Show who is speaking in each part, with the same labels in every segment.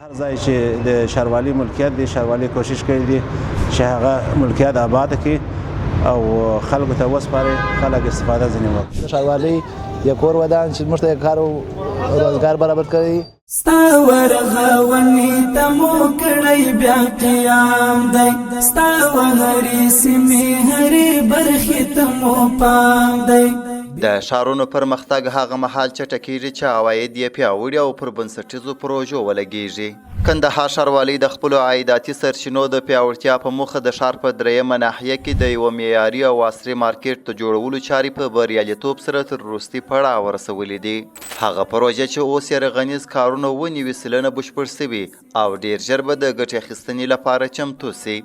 Speaker 1: هر ځای چې د ښاروالي ملکیت دی، ښاروالي کوشش کړی دی چې هغه ملکیت آباد کړي او خلکو ته وسپاري، خلک استفاده ځینې وکړي.
Speaker 2: د ښاروالۍ یو کور ودان چې موږ ته یې کار او روزګار برابر کړی.
Speaker 3: ستا ورغونې ته مو کړی بیا قیام دی، ستا وهرې سیمې هرې برخې ته مو پام دی.
Speaker 4: د ښارونو پرمختګ هغه مهال چټکېږي چې عواید یې پیاوړي او پر بنسټیزو پروژو ولګېږي. کندهار ښاروالۍ د خپلو عایداتي سرچینو د پیاوړتیا په موخه د ښار په درېیمه ناحیه کې د یوه معیاري او عصري مارکېټ د جوړولو چارې په بریالیتوب سره تر وروستي پړاوه رسولې دي. هغه پروژه چې اوس یې رغنیز کارونه 97% بشپړ شوي او ډېر ژر به د ګټې اخیستنې لپاره چمتو شي.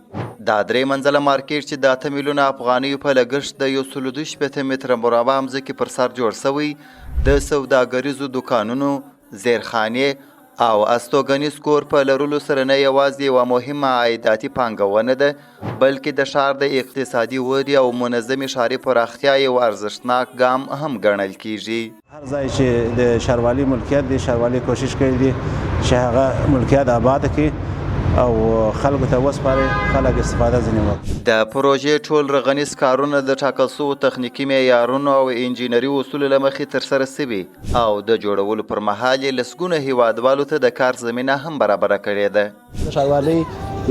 Speaker 4: دا درې منزله مارکېټ چې د 8 میلیونه افغانیو په لګښت د 162 متره مربع مځکې پر سر جوړ شوی، د سوداګریزو دوکانونو، زیرخانې او استوګنیز کور په لرلو سره نه یوازې یوه مهمه عایداتي پانګونه ده، بلکې د ښار د اقتصادي ودې او منظمې ښاري پراختیا یو ارزښتناک ګام هم ګڼل کېږي.
Speaker 1: هر ځای چې د ښاروالي ملکیت دی، ښاروالي کوشش کړی دی چې هغه ملکیت آباد کړي او خلکو ته وسپاري، خلک استفاده ځینې وکړي.
Speaker 4: د پروژې ټول رغنیز کارونه د ټاکل شوو تخنیکي معیارونو او انجینري اصولو له مخې ترسره شوي او د جوړولو پر مهال یې لسګونه هیوادوالو ته د کار زمینه هم برابره کړې ده.
Speaker 2: د ښاروالۍ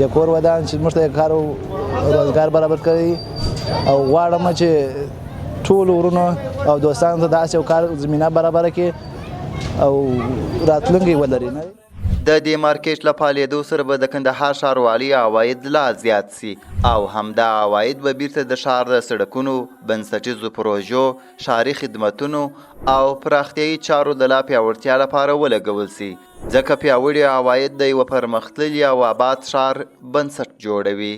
Speaker 2: یو کور ودان چې موږ ته یې کار او روزګار برابر کړی او غواړم چې ټول ورونو او دوستانو ته داسې یو کار زمینه برابره کړي او راتلونکی ولري.
Speaker 4: د دې مارکېټ له فعالېدو سره به د کندهار ښاروالۍ عواید لا زیات شي او همدا عواید به بیرته د ښار د سړکونو، بنسټیزو پروژو، ښاري خدمتونو او پراختیايي چارو د لا پیاوړتیا لپاره ولګول شي، ځکه پیاوړي عواید د یوه پرمختللي او آباد ښار بنسټ جوړوي.